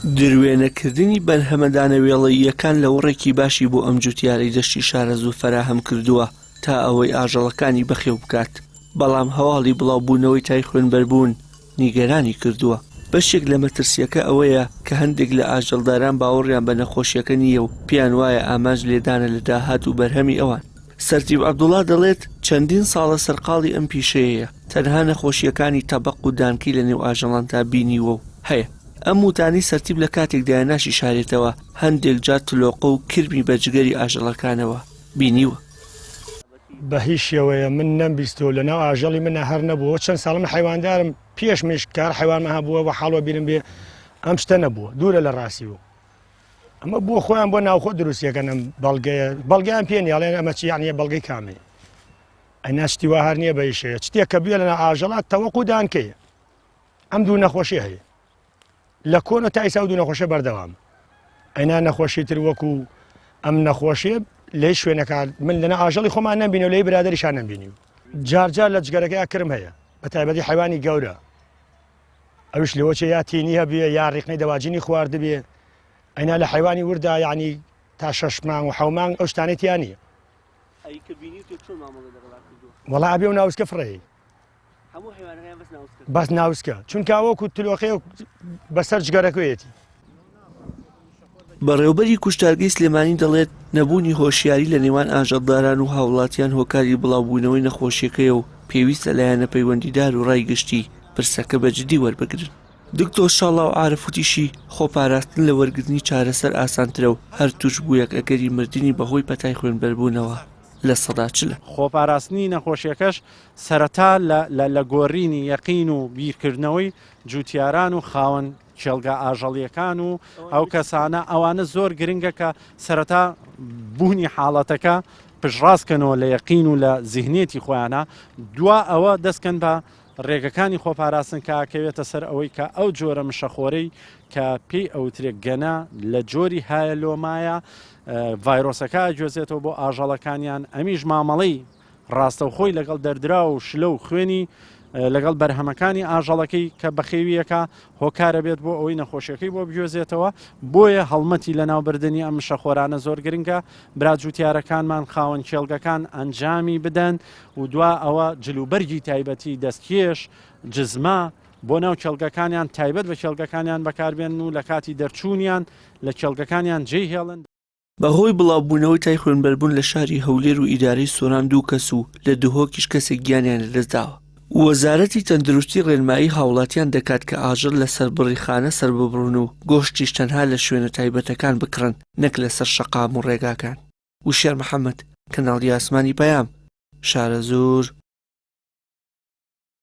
دروێنەکردنی بەرهەمە دانەوێڵەییەکان لەوەڕێکی باشی بۆ ئەم جوتیارەی دەشتی شارەزوور فەراهەم کردووە تا ئەوەی ئاژەڵەکانی بەخێو بکات، بەڵام هەواڵی بڵاوبوونەوەی تای خوێنبەربوون نیگەرانی کردووە. بەشێک لە مەترسییەکە ئەوەیە کە هەندێک لە ئاژەڵداران باوەڕیان بە نەخۆشییەکە نییە و پێیان وایە ئامانج لێدانە لە داهات و بەرهەمی ئەوان. سەرتیپ عەبدوڵا دەڵێت، چەندین ساڵە سەرقاڵی ئەم پیشەیەیە، تەنها نەخۆشییەکانی تەبەق و دانکەی لەنێو ئاژەڵاندا بینیوە و هەیە. ئەم وتانەی سەرتیپ لە کاتێکدایە ناشیشارێتەوە هەندێک جار تلۆقە و کرمی بە جگەری ئاژەڵەکانەوە بینیوە. بە هیچ شێوەیە من نەمبیستووە لەناو ئاژەڵی منە هەر نەبووە چەند ساڵە من حەیواندارم پێش منیش کار حەیوانم هەبووە وە حاڵ وەبیرم بێ ئەم شتە نەبووە دوورە لە ڕاستی و ئەمە بۆ خۆیان بۆ ناوخۆ دروستیەکەن ئەم بەڵگەیە بەڵگەیان پێ نیە ئەڵێن ئەمە چی یعنی بەڵگەی کامەیە ئەنا شتی وا هەر نییە بە ئیشەیە شتێک کە بوێ لەنا ئاژەڵات تەوەق و دانکەیە ئەم دوو نەخۆشی هەیە لە کۆنە تا ئیسا و دوو نەخۆشە بەردەوام ئەنا نەخۆشی تر وەکو ئەم نەخۆشیە لەی شوێنەکە من لەنا ئاژەڵی خۆمان نەمبینی و لەی برادەریشان نەمبینی جارجار لە جگەرەکەیا کرم هەیە بە تایبەتی حیوانی گەورە ئەوش لەوەچێ یا تینی هەبێ یا ڕیقنەی دەواجینی خواردبێ ئەینا لە حیوانی وردا یعنی تا شەش مانگ و حەو مانگ ئەو شتانەی تیا نییە وەڵا ئەبێ و ناوسکە فڕێی بەس ناوسکە چونکە وەکو تلۆقەیە بەسەر جگەرەکەیەتی. بەڕێوبەری کوشتارگەی سلێمانی دەڵێت، نەبوونی هۆشیاری لە نێوان ئاژەڵداران و هاوڵاتیان هۆکاری بڵاوبوونەوەی نەخۆشیەکەیە و پێویستە لایەنە پەیوەندیدار و ڕای گشتی پرسەکە بە جدی وەربگرن. دکتۆر شاڵاو عارف وتیشی، خۆپاراستن لە وەرگرتنی چارەسەر ئاسانترە و هەر تووشبوویەک ئەگەری مردنی بەهۆی پەتای خوێنبەربوونەوە 40%ە. خۆپاراستنی نەخۆشیەکەش سەرەتا لە گۆرینی یەقین و بیرکردنەوەی جوتیاران و خاوەن کێڵگە ئاژەڵیەکان و ئەو کەسانە ئەوانە زۆر گرنگە کە سەرەتا بوونی حاڵەتەکە پشتڕاست کەنەوە لە یەقین و لە زیهنیەتی خۆیانە دوا ئەوە دەستکەن بە ڕێگەکانی خۆپاراستن کە ئەکەوێتە سەر ئەوەی کە ئەو جۆرە مشەخۆرەی کە پێی ئەوترێ گەنە لە جۆری هایەلۆمایە ڤایرۆسەکە ئەگوێزێتەوە بۆ ئاژەڵەکانیان ئەمیش مامەڵەی ڕاستەوخۆی لەگەڵ دەردراو و شلە و خوێنی لەگەڵ بەرهەمەکانی ئاژەڵەکەی کە بەخێویەکە هۆکارە بێت بۆ ئەوەی نەخۆشیەکەی بۆ بگوێزێتەوە بۆیە هەڵمەتی لەناوبردنی ئەم مشەخۆرانە زۆر گرنگە برا جوتیارەکانمان خاوەن کێڵگەکان ئەنجامی بدەن و دوا ئەوە جلوبەرگی تایبەتی دەستکێش جزمە بۆ ناو کێڵگەکانیان تایبەت بە کێڵگەکانیان بەکاربێن و لە کاتی دەرچوونیان لە کێڵگەکانیان جێی هێڵن. بەهۆی بڵاوبوونەوەی تای خوێنبەربوون لە شاری هەولێر و ئیدارەی سۆران دوو کەس و لە دهۆکیش کەسێک گیانیان لەدەستداوە. وەزارەتی تەندروستی ڕێنمایی هاوڵاتیان دەکات کە ئاژەڵ لە سەربڕیخانە سەرببڕن و گۆشتیش تەنها لە شوێنە تایبەتەکان بکڕن نەک لەسەر شەقام و ڕێگاکان. وشیار محەمەد، کەناڵی ئاسمانی پەیام، شارەزوور.